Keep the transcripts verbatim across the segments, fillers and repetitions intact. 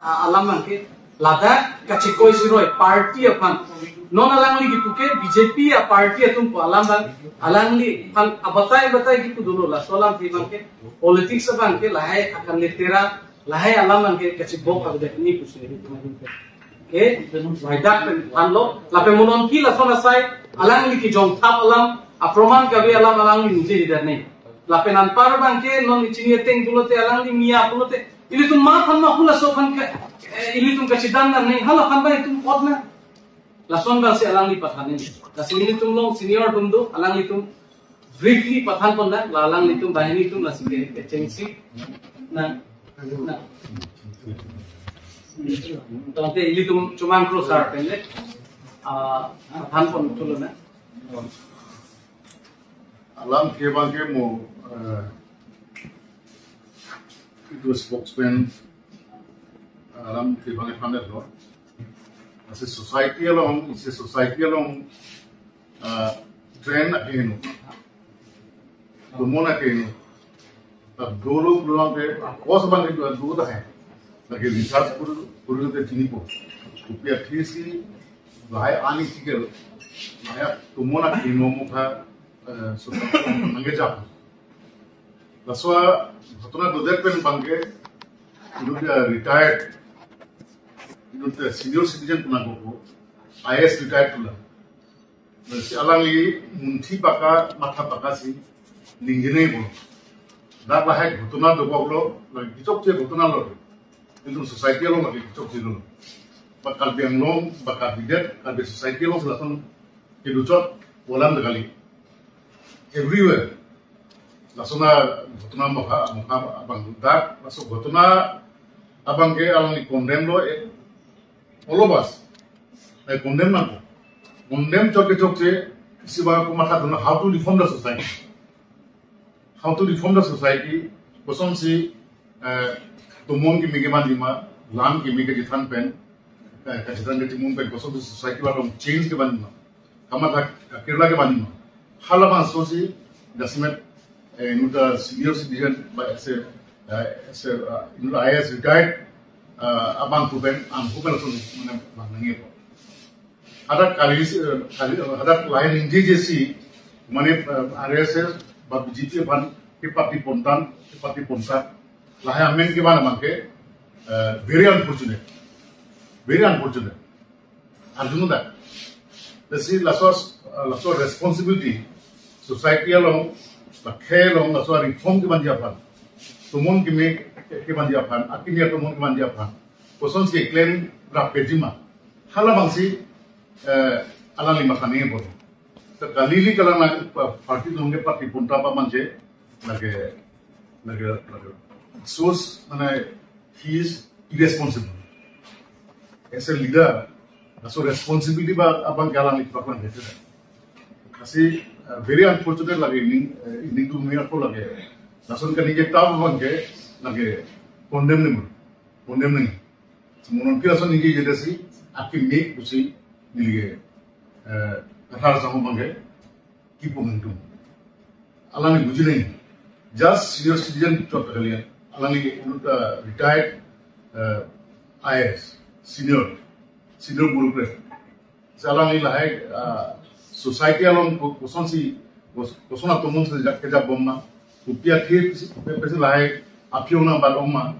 Alam abangke ladak kachekoi siroi party aphan. Non alangli kipu ke B J P a party atum pu alam abang, alangliphan abatai batai kipu dolo, laso alamthe abangke politics abangke lahai akan letera, lahai alam abangke kachibok abang ni pusi. Ke, waidak pen thanlo, lapen mo non ke lason asai, alangli kejongthap alam, aproman kave alam alangli ningje di dar ne. Lapen anpar abangke non ichini eteng pulote alangli mia pulote, ilitum ma aphan ma hula so aphan ke, eh, ilitum kachidam nang ne, hala aphan ba itum ot na. Lason abangsi alangli pathan ne. Lasi ilitum along senior atum do, alanglitum briefly pathan pon na, la alanglitum banghini atum lasi ke, ke chengsi. Na, na. Tangte ilitum Chomang Kro sir pen le, ah, pathan pon thulo na. Alamthe abangke mo, eh, itum spokesman, alamthe abangke panel lo. Lasi society along, isi society along, eh, trend akeheno. Tomon akeheno. Ta dolo pulang ke, kos abangke dua dua ta hai. Lagi research kur, kur ke chinipo. Kopi athisi, lahai ani tikel, lahai tomon akeheno mukha, eh, society nangkejap. Laso a ghotona dodet pen abangke, itum dia retired, itum dia senior citizen pu nangkokpo, I A S retired pulo. Lasi alangli munthi paka, matha paka si, ningje nangpo. Dak lahai ghotona doboklo, lagi kechokche ghotona lo. Itum society along lagi kechokche lo. Ba Karbi Anglong, ba Karbi det, Karbi society along si lason kedo chot pu alam ta kali. Everywhere. Lason a ghotona mokha, mokha abang dak, laso ghotona abangke alangli condemn lo, eh, all of us. Eh, condemn nangpo. Condemn chot kechokche, isi abang ako matha dun, how to reform the society. How to reform the society, kosonsi, eh, tomon kimi kevanji ma, lam kimi kachethan pen, eh, kachethan kachimum pen, kosonsi society along change kevanji ma, kamatha kakirla kevanji ma. Hala abangso si, jasemet, eh, itum ta senior citizen, ba ese, eh, ese, eh, itum ta I A S retired, eh, abang pu pen, ang pu pen lason, mane, bang nangkokpo. Hadak kali, eh, kali, eh, hadak lahai ningjejesi, mane, eh, R S S ba B J P aphan kepati pontan, kepati pontan. Lahai amen kevan abangke, eh, very unfortunate. Very unfortunate. Arjun dak. Lasi laso, eh, laso responsibility, society along, ba khei along, laso reform kevanji aphan. Tomon kimi kevanji aphan, akimi atomon kevanji aphan. Kosonsi claim rapji ma. Hala abangsi, eh, alangli matha nangpo. Ta kali ili kalang na pa-, party atum kepati ponta pa manje, lake, lake, lake, shows, mane, he is irresponsible. As a leader, laso responsibility ba abangke alangli paklang dete. Lasi, eh, very unfortunate lake ining, eh, ining tu mia ko lake. Lason kaningje ta abangke, lake condemn nangji. Condemn nangji. Mo non ke lason ningjejedetsi, akimi pusi ningje, eh, kathar sang abangke, kipu nangtum. Alangli buji nangji. Just senior citizen chot kalian. Alangli itum ta retired, eh, I A S, senior, senior bureaucrat. Lasi alangli lahai, ah, society along ko-, kosonsi, kos-, koson atomon si jak kejapbom ma, kopi athir si, kopi athir si lahai aphi-o nangbatbom ma.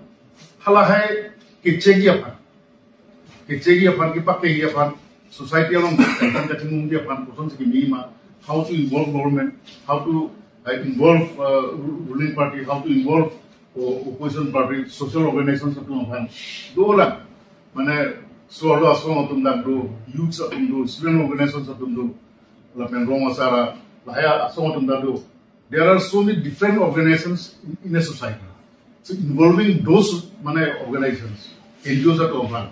Halahai kechekji aphan. Kechekji aphan, kepakekji aphan, society along kachethan kachimumji aphan, kosonsi kimi ma, how to involve government, how to, uh, involve, uh, ru-, ruling party, how to involve, uh, opposition party, social organizations atum aphan. Dolang, mane, so-arlo asong atum dak do, youths atum do, student organizations atum do, lapen rong asar, lahai asong atum dak do. There are so many different organizations in, in a society. So involving those, mane, organizations, N G Os atum aphan,